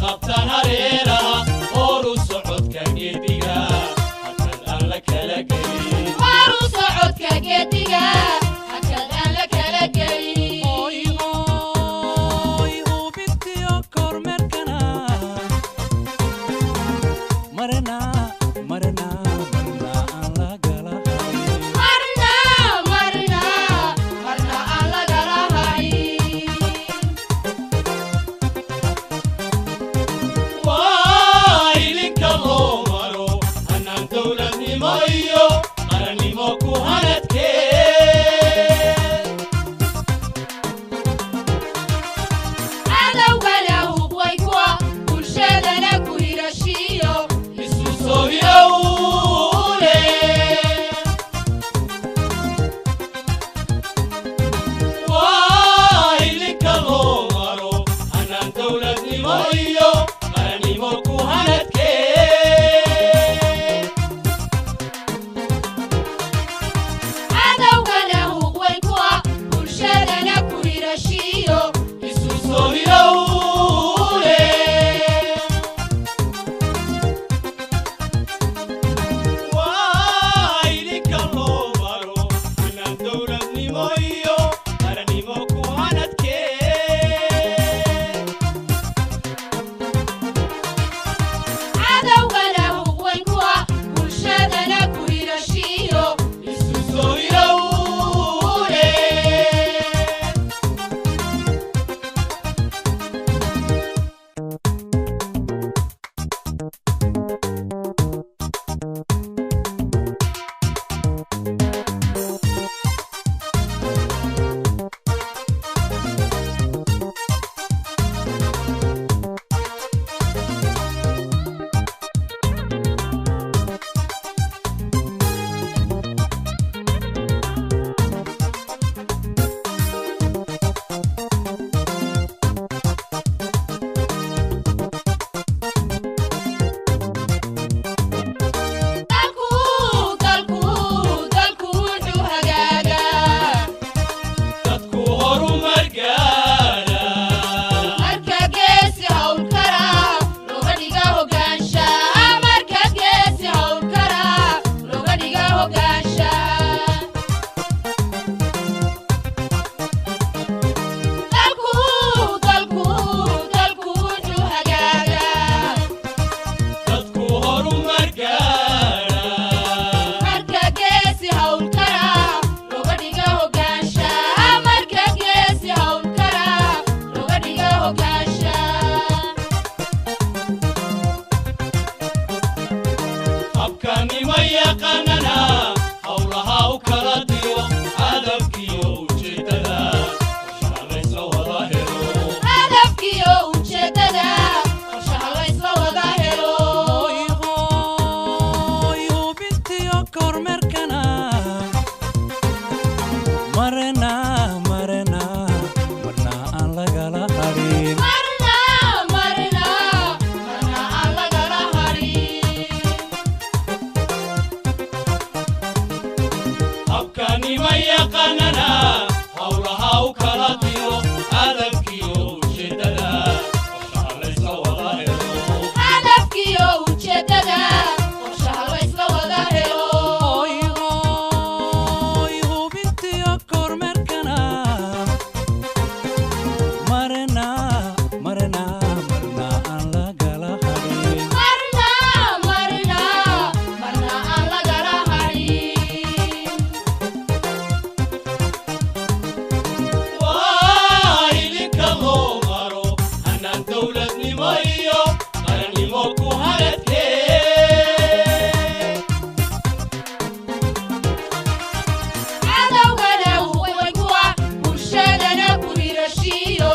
Qabtaan hareeraha horu socodka. Marna, marna, marna aan lagala harin. Marna, marna, marna aan lagala harin. Waa ilinka loo maro hanaan dowladnimo iyo qarannimo ku hanadkee. Cadowgana hubway kuwa bulshadana ku hirashiyo. Isu soo hilowle. Waa ilinka loo maro hanaan dowladnimo iyo qarannimo ku hanadkee. Cadowgana hubway kuwa bulshadana ku hirashiyo. Isu soo hilowle. Waa ilinka loo maro hanaan dowladnimo iyo qarannimo ku hanadkee. Cadowgana hubway kuwa bulshadana ku hirashiyo. Isu soo hilowle. Dalku, dalku, dalku wuxuu hagaagaa Dadku horumar gaara marka geesi howlkara looga dhiga hogaansha. Marka geesi howlkara looga dhiga hogaansha. Dalku, dalku, dalku wuxuu hagaagaa dadku horumar gaara marka geesi howlkara looga dhiga hogaansha. Marka geesi howlkara looga dhiga hogaansha. Habkanimo yaqaanana howlaha u kala diro hadafkiyo ujeedada qorshaha laysla wada helo. Hadafkiyo ujeedada qorshaha laysla wada helo. Hooy, hooy, hubintiyo kormeerkana. Marna, marna, marna aan lagala harin. Marna, marna, marna aan lagala harin. Habkanimo yaqaanana howlaha u kala diro hadafkiyo ujeedada qorshaha laysla wada helo. Hadafkiyo ujeedada qorshaha laysla wada helo. Hooy, hooy, hubintiyo kormeerkana. Marna, marna, marna aan lagala harin. Marna, marna, marna aan lagala harin. Waa ilinka loo maro hanaan dowladnimo iyo qarannimo ku hanadkee. Cadowgana hubway kuwa bulshadana ku hirashiyo.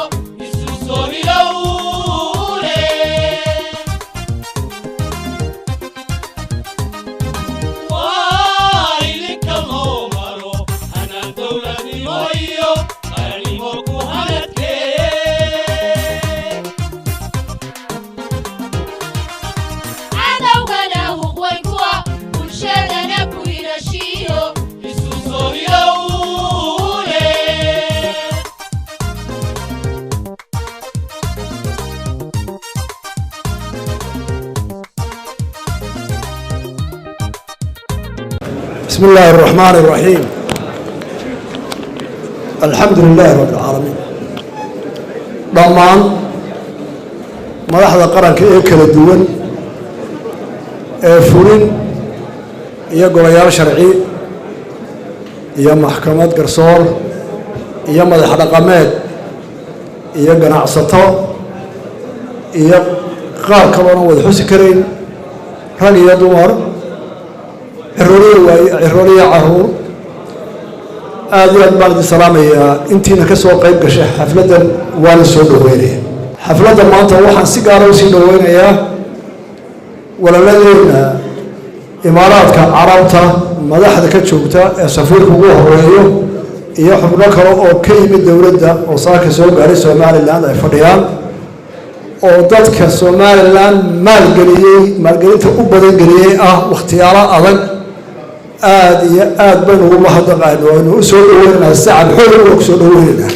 Isu soo hilowle. Waa ilinka loo maro hanaan dowladnimo iyo qarannimo ku hanadkee. Cadowgana hubway kuwa bulshadana ku hirashiyo. Isu soo hilowle. بسم الله الرحمن الرحيم، الحمد لله رب العالمين. Dhammaan madaxda qaranka ee kala duwan Ee fulin iyo golayaal sharci iyo maxkamad garsoor iyo madax dhaqameed iyo ganacsato iyo qaar kaloona wada xusi karayn, rag iyo dumar, cirooliya waay, cirooliya caruur, aada iyo aad baan idin salaamayaa. Intiina ka soo qayb gashay xafladdan waana soo dhaweynaya. Xafladda maanta waxaan si gaara usii dhaweynayaa walaaladeenna Imaaraadka Carabta madaxda ka joogta ee safiirka ugu horeeyo iyo xubno kale oo ka yimid dowladda oo saaka soo gaaray Somaliland ay fadhiyaan, oo dadka Somaliland maalgeliyey, maalgelinta u badan geliyey ah wakhtiyaalo adag. Aada iyo aada baynu ugu mahadnaqayno, aynu u soo dhaweynaynaa, sacab xoog waa ku soo dhaweynaynaa.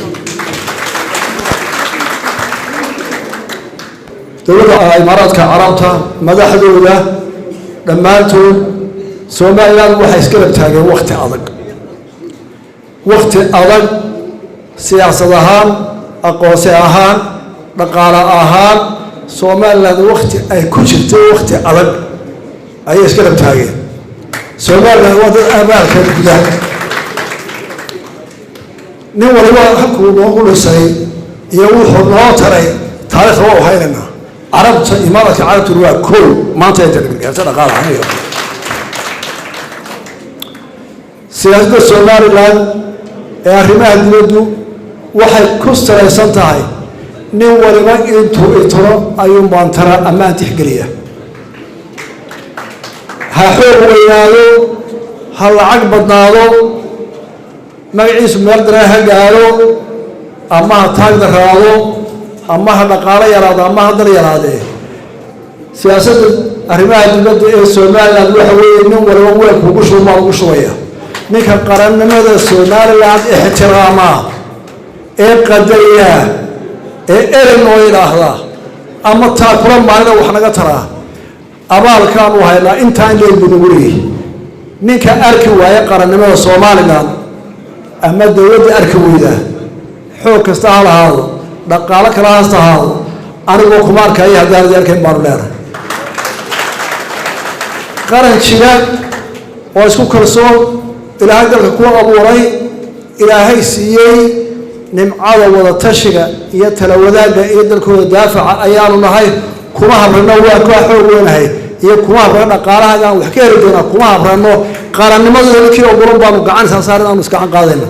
Dowladda Imaaraadka Carabta madaxdooda dhammaantood Somaliland waxay isgarab taageen wakti adag, wakti adag, siyaasad ahaan, aqoonsi ahaan, dhaqaale ahaan. Somaliland wakti ay ku jirtay wakti adag ayay isgarab taageen. Somaliland waa dad abaalka gudaha, nin waliba halkuu noogu dhisay iyo wuxuu noo taray taarikhda waa u haynaynaa. Carabta, Imaaraadka Carabtuna waa kow maanta inta gargaarta dhaqaalahan iyo siyaasadda Somaliland ee arrimaha dibaddu waxay ku salaysan tahay nin waliba intuu itiro ayuu maantara ammaan tixgeliya. Ha xoog weynaado, ha lacag badnaado, magaciisu meel dare ha gaaro, ama ha taag daraado, ama ha dhaqaalo yaraado, ama ha dal yaraadee, siyaasadda arrimaha dibadda ee Somaliland waxa weeye nin waliba weelku ugu shubo maa ugu shubaya. Ninka qarannimada Somaliland ixtiraamaa ee qadariyaa ee eren noo yidhaahdaa ama taakula maalina wax naga taraa, abaalkaanu haynaa intaa in leeg buu nagu leeyahy. Ninka arki waaya qarannimada Somaliland ama dowladda arki weydaa, xoog kasta ha lahaado, dhaqaalo kala hasta ahaado, anigoo kuma arkaya haddaanad arkayn baanu leenahay. Qaran jira oo isku kalsoon, Ilaahay dalka ku abuuray, Ilaahay siiyey nimcada wadatashiga iyo tala wadaagga iyo dalkooda daafaca ayaanu nahay. Kuma habrano waa kaa xoog weynahay iyo kuma habrano dhaqaalahagaan wax ka heli doonaa, kuma habrano. Qarannimadooda ninkii ogolan baanu gacan isaan saarin, aanu isgacan qaadayna.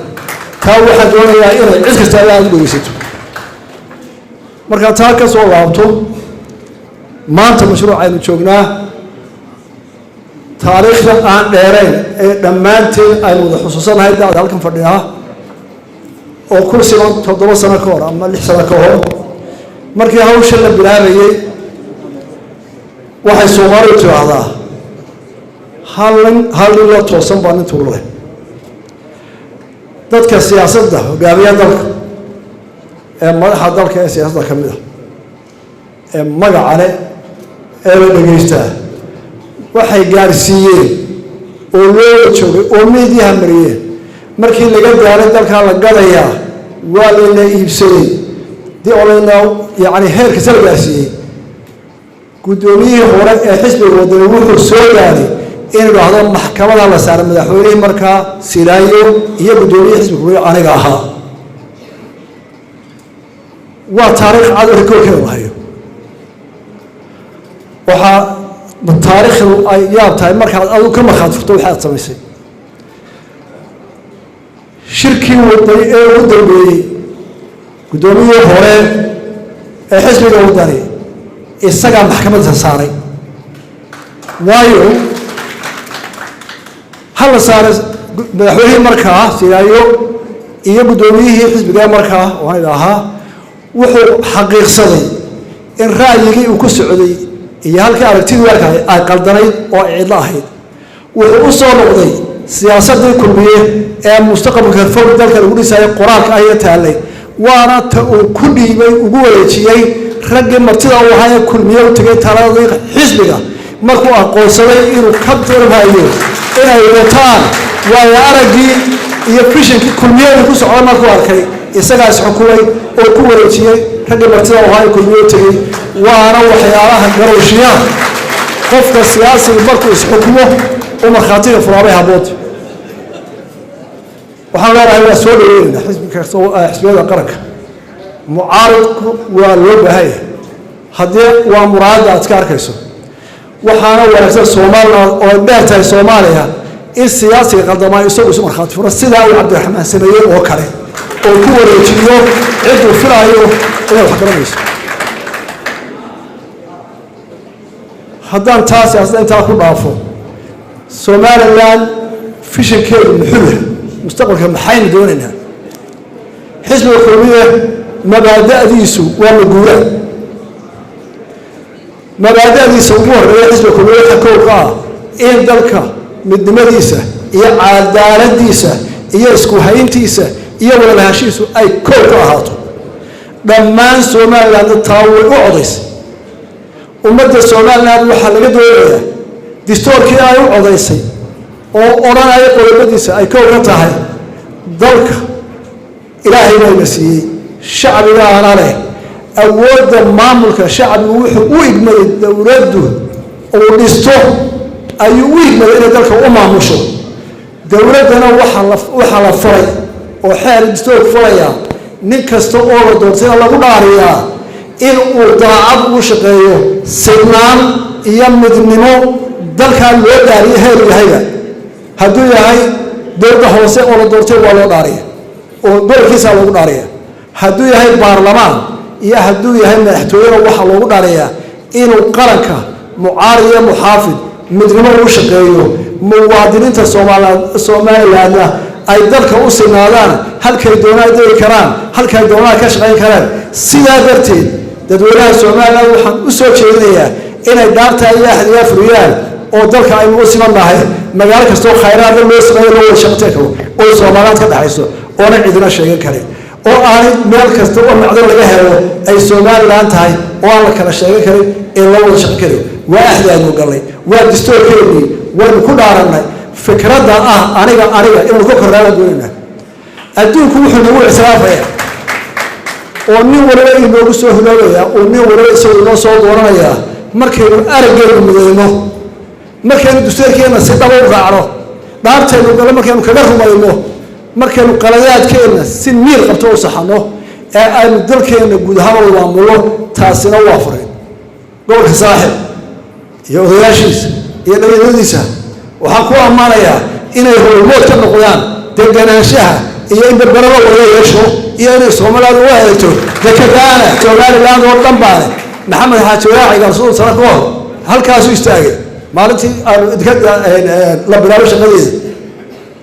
Taa waxaan doonayaa inay cid kasta aada u dhegeysato. Markaa taa ka soo laabto, maanta mashruucaynu joognaa taariikhda aan dheerayn ee dhammaanteen aynu wada xusuusanahay, dacda halkan fadhiyaa oo kursigan 7 sano ka hor ama 6 sano ka hor markii hawsha la bilaabayey, waxay Soomaalidu tidhaahdaa hal nin, hal nin la toosan baa nin tuuro leh. Dadka siyaasadda hogaamiya dalka ee madaxa dalka ee siyaasadda ka mid a ee magaca leh ee la dhegaystaa waxay gaarsiiyeen oo loola joogay oo miidiyaha mariyeen markii laga gaaray dalkaa la gadayaa, waa layna iibsaday dii oo layna yacni heerkasta la gaarsiiyey. Guddoomiyihii hore ee xisbiga Wadani wuxuu soo gaaray inuu dhahdo maxkamada la saaray madaxweynihii markaa Silaayo iyo guddoomiyihii xisbiga Kulmiye aniga ahaa. Waa taariikh cad oo rikoorkeeda la hayo. Waxaa taariikhdu ay yaab tahay markaad adigu ka markhaati furto waxaad samaysay. Shirkii Wadani ee ugu dambeeyey, guddoomiyihii hore ee xisbiga Wadani isagaa maxkamadda saaray. Waayo, ha la saaray madaxweynihii markaa Silaayo iyo guddoomiyihii xisbiga markaa oo aniga ahaa. Wuxuu xaqiiqsaday in ra'yigii uu ku socday iyo halkii aragtidii arkay ay qaldanayd oo ay cidlo ahayd. Wuxuu u soo noqday siyaasaddii Kulmiye ee mustaqbalka fog dalka lagu dhisayay, qoraalka ahya taallay, waana ta uu ku dhiibay, ugu wareejiyey raggii martida uu ahaa ee Kulmiye u tegay taladii xisbiga markuu aqoonsaday inuu ka dirhayo inay wataan waayo araggii iyo fishinkii Kulmiyadu ku socda. Markuu arkay isagaa isxukumay oo ku wareejiyey raggii martida u ahaa ee Kulmiye u tegey. Waana waxyaalaha garowshiyaha Qofka siyaasiga markuu isxukmo u markhaatiga furaabay habboonta. Waxaan leenahay waa soo dhaweynayna xisbi kasta, xisbiyada qaranka. Mucaaridku waa loo baahan yahay haddii waa muraadda aad ka arkayso. Waxaana wanaagsan Somaliland oo dheer tahay Soomaaliya in siyaasiga qaldamaa isagu isu markhaati furo, sidaa uu Cabdiraxmaan sameeyey oo kale, oo ku wareejiyo cidduu filaayo inay wax garanayso. Haddaan taa siyaasadda intaa ku dhaafo, Somaliland fishankeedu muxuu yahay? Mustaqbalka maxaynu doonaynaa? Xisbiga Kulmiye mabaada'diisu waa maguuraan. Mabaada'diisa ugu horreeya xisbiga Kulmiye waxa kow ka ah in dalka midnimadiisa iyo cadaaladiisa iyo isku hayntiisa iyo wada lahaanshihiisu ay kow ka ahaato. Dhammaan Somaliland taa way u codaysay. Ummadda Somaliland waxaa laga doonayaa distoorkii ay u codaysay oo odhanaya qodobadiisa ay kow ka tahay dalka Ilaahay bayna siiyey, shacbigaana leh awoodda maamulka. Shacbigu wuxuu u igmaday dowladdu uu dhisto ayuu u igmaday inay dalka u maamusho. Dowladdana waxaa la faray oo xeer distoorku farayaa nin kasta oo la doortayna lagu dhaariyaa in uu daacad ugu shaqeeyo sinaan iyo midnimo dalkaa loo dhaariyo heer yahayba. Hadduu yahay dowladda hoose oo la doortay waa loo dhaariya oo gobolkiisaa loogu dhaariya. Hadduu yahay baarlamaan iyo hadduu yahay madaxtooyena waxaa loogu dhaariyaa inuu qaranka mucaarid iyo muxaafid midnimo ugu shaqeeyo, muwaadiniinta Somalilandna ay dalka u sinaadaan, halkay doonaan degi karaan, halkay doonaan ka shaqayn karaan. Sidaa darteed dadweynaha Somaliland waxaan u soo jeedinayaa inay dhaarta iyo axdigaa furiyaan oo dalka aynu u siman nahay, magaalo kastoo khayraadna loo sameeyo, loo wada shaqatay karo oo Soomaaliland ka dhexayso oona cidina sheegan karin, oo aanay meel kasta oo macdan laga helo ay Somaliland tahay oo aan la kala sheegan karin ee loo wada shaqan karin. Waa axdi aynu galnay, waa distoorkeennii, waynu ku dhaarannay. Fikradda ah aniga aniga inaynu ka korraabaan doonaynaa. Adduunku wuxuu nagu ictiraafayaa oo nin waliba inoogu soo hiloobayaa oo nin waliba isagu inoo soo dooranayaa markaynu araggeenu midayno, markaynu dastuurkeenna si dhaba u raacno, dhaartaynu galo markaynu kaga rumayno, markaynu qaladaadkeenna si miir qabto u saxano ee aynu dalkeenna guud ahaan u maamulno. Taasina waa furay gobolka Saaxib iyo odayaashiisa iyo dhalinyaradiisa. Waxaan ku ammaanayaa inay hormood ka noqdaan deganaanshaha iyo in berberada wada yeesho iyo inay Somaliland u adeegto dekadaana Somaliland oo dhan baane. Maxamed Xaaji Waraaci Gaarsuun sano ka hor halkaasuu istaagay maalintii aanu la bilaabo shaqadeeda.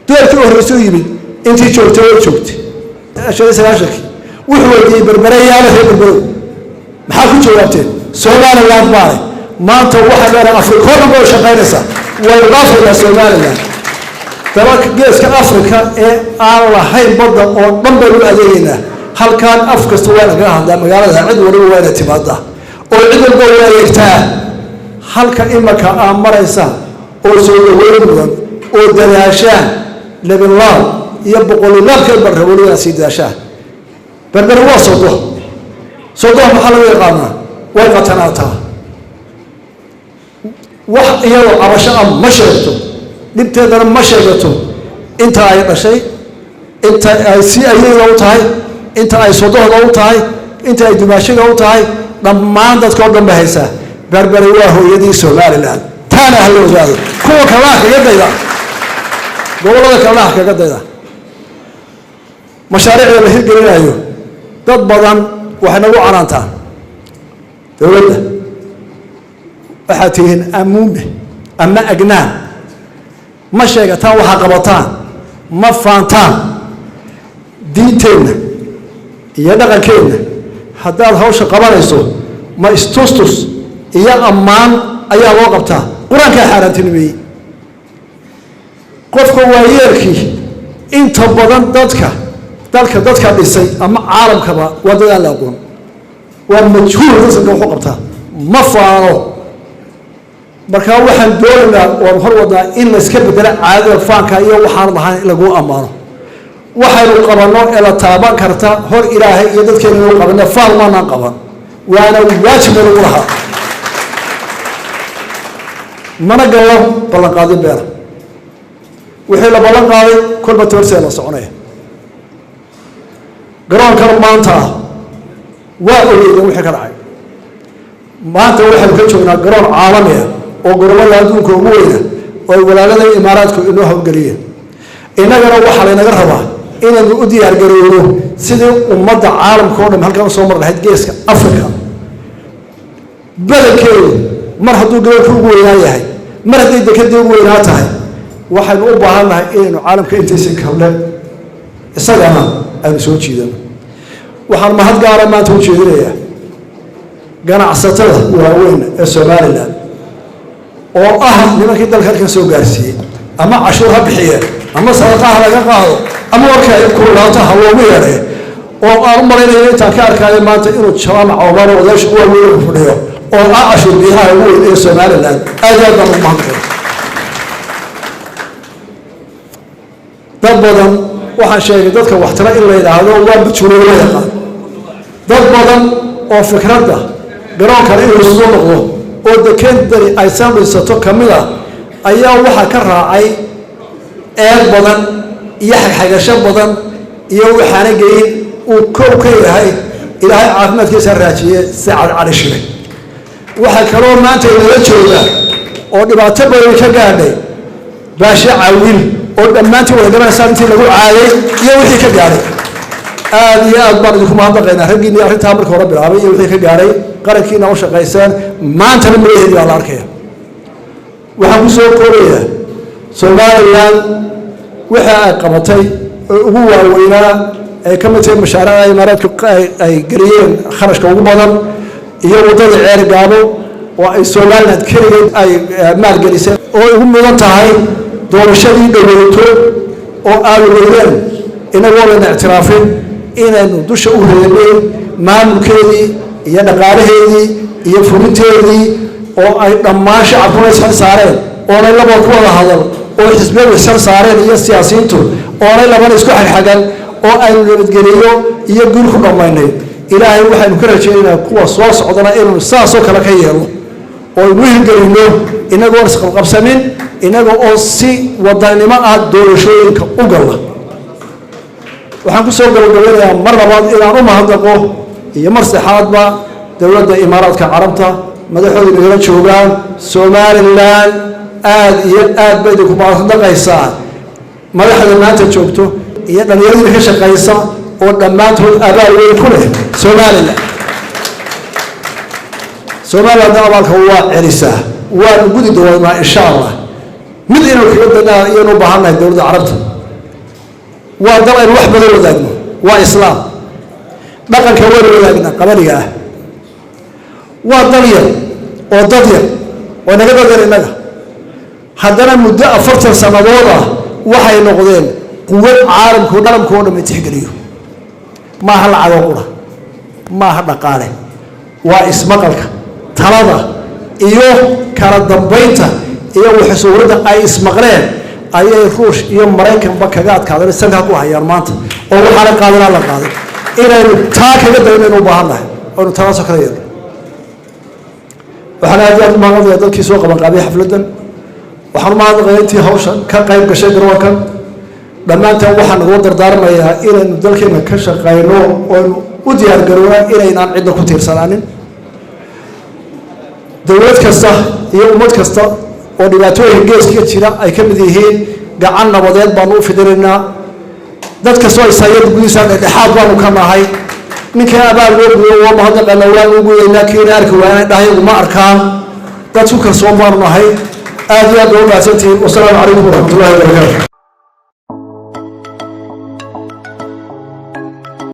Doorkii u horreysay u yimid intii joogtay way joogtay 95-kii. Wuxuu weydiiyey Berbere yaala reer Berberow, maxaa ku jawaabteen? Somaliland baane. Maanta waxay leedahay Afrika oo dhan bay u shaqaynaysaa, waynu dhaafaynaa Somaliland. Dalalka geeska Afrika ee aan lahayn badda oo dhan baynu u adeegaynaa. Halkaan af kasta waa lagaga hadlaa magaalada, cid waliba waa inay timaadaa oo cid walba waa adeegtaa. Halka imaka aa maraysaan oo soo dhaweyn mudan oo dadaashaan lebinlaab iyo boqolilaabkeed baan rabo inaad sii dadaashaan. Berberi waa sodo sodoh, maxaa lagu yaqaanaa? Way qatanaataa, wax iyadoo cabasho ah ma sheegto, dhibteedana ma sheegato. Inta ay dhashay, inta ay si ayeyda u tahay, inta ay sodohda u tahay, inta ay dumaashiga u tahay, dhammaan dadka oo dhan bay haysaa. Berberi waa hooyadii Somaliland, taana ha la ogaado. Kuwa kalena ha kaga dayda, gobollada kalena ha kaga dayda. Mashaariicda la hirgelinayo dad badan waxay nagu canaantaan dowladda, waxaad tihiin amuume ama agnaan, ma sheegataan waxaa qabataan, ma faantaan. Diinteenna iyo dhaqankeenna haddaad hawsha qabanayso ma istustus iyo ammaan ayaa loo qabtaa? Qur-aankaa xaaraantinimeeyey. Qofka waayeelkii inta badan dadka dalka dadka dhisay ama caalamkaba waa dad aan la aqoon, waa majhuul. Dadka wuxuu qabtaa ma faano. Markaa waxaan doonaynaa oon hor wadnaa in layska bedelo caadada faanka iyo waxaan lahayn in lagu ammaano. Waxaynu qabanno ee la taaban karta hor Ilaahay iyo dadkeena inu qabano, faan maanaan qaban, waana waajibna lagu lahaa. Mana gallo ballanqaadin beena. Wixii la ballan qaaday kolba torsee la soconaya. Garoonkan maanta ah waa ogeydeen wixii ka dhacay. Maanta waxaynu ka joognaa garoon caalami ah oo gorobada adduunka ugu weyna oo ay walaalada Imaaraadku inoo howlgeliyeen. Innagana waxaa laynaga rabaa inaynu u diyaargarowno sidii ummadda caalamka o dham halkan usoo mar lahayd. Geeska Africa badankeedu mar hadduu garoonka ugu weynaa yahay, mar hadday dekadii ugu weynaa tahay, waxaynu u baahan nahay inaynu caalamka intiisa kable isagana aynu soo jiidano. Waxaan mahad gaara maanta u jeedinayaa ganacsatada waaweyn ee Somaliland oo ah nimankii dalka halkan soo gaarsiiyey. Ama cashuur ha bixiyeen, ama sadaqaha laga qaado, ama warka ay kululaato ha loogu yeedhay, oo aan u malaynayo intaan ka arkaayo maanta inuu Jaamac Omar odayaasha ugu waaweyn u fadhiyo, oo ah cashuur biyaha ugu weyn ee Somaliland. Aad iyo aad baan ugu mahadnaqay. Dad badan waxaan sheegay dadka waxtara in la yidhaahdo waa majhuulo la yaqaan. Dad badan oo fikradda garoonkana inuu soo noqdo oo dekendari ay sandhisato ka mid a ayaa waxaa ka raacay eed badan iyo xagxagasho badan iyo waxaana geyin uu kow ka yahay, Ilaahay caafimaadkiisa raajiye, Sacad Cali Shire. Waxaa kaloo maanta inala jooga oo dhibaato badan ka gaadhay Baashe Cawil, oo dhammaantiin wada garanaysaan intii lagu caayay iyo wixii ka gaadhay. Aada iyo aad baan idinku mahadnaqaynaa raggiinii arrintaa marka hore bilaabay iyo wixii ka gaadhay. Qarankiina u shaqayseen, maantana madaheedii baa la arkaya. Waxaan ku soo koobayaa, Somaliland wixii ay qabatay oo ugu waaweynaa ay ka mid tahay mashaariicda Imaaraadku ay geliyeen kharashka ugu badan iyo waddada Ceer Gaabo oo ay Somaliland keligeed ay maalgelisay, oo ugu mudan tahay doorashadii dhoweyto oo aada weydeen inagoo layna ictiraafin inaynu dusha u reebeen maamulkeedii iyo dhaqaalaheedii iyo fulinteedii, oo ay dhammaan shacabkuna isxil saareen, oonay laba ku wada hadal, oo xisbiyadu isxil saareen iyo siyaasiyiintu, oonay labana isku xagxagan, oo aynu nabadgeliyo iyo guul ku dhammaynay. Ilaahay waxaynu ka rajaynaynaa kuwa soo socdana inaynu saasoo kale ka yeelno oo aynu hirgelino, inagoon isqabqabsanin, inaga oo si wadanimo ah doorashooyinka u galla. Waxaan ku soo gabagabeynayaa mar labaad inaan u mahadnaqo iyo mar saxaadba dowladda Imaaraadka Carabta, madaxooda nagala joogaan. Somaliland aada iyo aad bay idinku mahadnaqaysaa, madaxda maanta joogto iyo dhallinyaradii ka shaqaysa oo dhammaantood abaal weyn ku leh Somaliland. Somalilandna abaalka waa celisaa, waanu gudi doonaa insha Allah. Mid inuu kaga danaa iyanu u baahannahay dowladda Carabta, waa dal aynu wax badan wadaagno, waa Islaam, dhaqanka waynu wadaagnaa qabaliga ah, waa dal yar oo dad yar oo naga dad yar innaga, haddana muddo 40 sannadood ah waxay noqdeen quwad caalamku dhalamka oo dhan tixgeliyo. Maaha lacagoo qura, maaha dhaqaale, waa ismaqalka, talada iyo kala dambaynta iyo waxsuuradda ay ismaqleen ayay Ruush iyo Maraykanba kaga adkaadeen, sankaa ku hayaan maanta oo waxaana qaadanaa la qaaday. Inaynu taa kaga daynaynu u baahan nahay aynu taasoo kala yeelno. Waxaan aad iyo aad u mahadnaqayaa dadkii soo qabanqaabiyay xafladdan. Waxaan u mahadnaqayaa intii hawsha ka qayb gashay garoonkan dhammaanteen. Waxaan nagula dardaarmayaa inaynu dalkeena ka shaqayno oonu u diyaar garoona inaynaan cidna ku tiirsanaanin. Dowlad kasta iyo ummad kasta oo dhibaatooyinka geeska jira ay ka mid yihiin, gacan nabadeed baanu u fidinaynaa. Dad kastoo isayad gudihiisa dhexdhexaad baanu ka nahay. Ninkii abaal loo gudo waa mahadnaqana, waan u gudaynaa. Kiina arki waana dhahayagu ma arkaan, dad ku kalsoon baanu nahay. Aad iyo aad baa u mahadsantihiin. Wasalaamu calaykum waraxmatullahi wabarakaatu.